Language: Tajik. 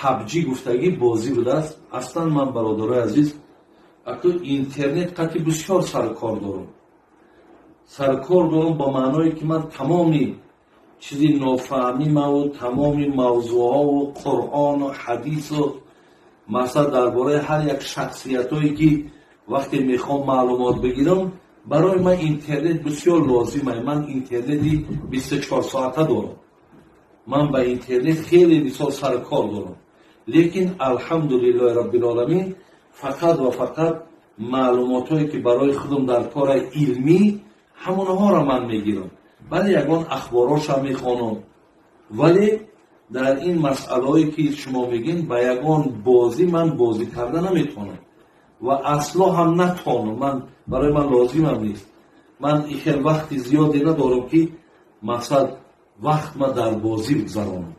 PUBG гуфтагӣ бозӣ будааст. Аслан ман, бародарои азиз, аку интернет қати бисёр саркор дорам. Саркор дорам ба маъное, ки ман тамоми чизи нофаҳмимаву тамоми мавзӯъҳову Қуръону ҳадису, масалан, дар бораи ҳар як шахсиятҳое, ки вақте мехоҳам маълумот бигирам, барои ман интернет бисёр лозим. Ман интернети 24 соата дорам, ман ба интернет хеле мисол саркор дорам. Лекин, алҳамдулиллоҳи роббилоламин, фақат ва фақат маълумотҳое, ки барои худам дар кораи илмӣ, ҳамонҳоро ман мегирам. Бале, ягон ахборошам мехонам, вале дар ин масъалаҳое, ки шумо мегӯед, ба ягон бозӣ ман бозӣ карда наметавонам ва асло ҳам натонам. Ман барои ман лозимам нест. Ман ихел вақти зиёде надорам, ки мақсад вақт ма дар бозӣ бигзаронам.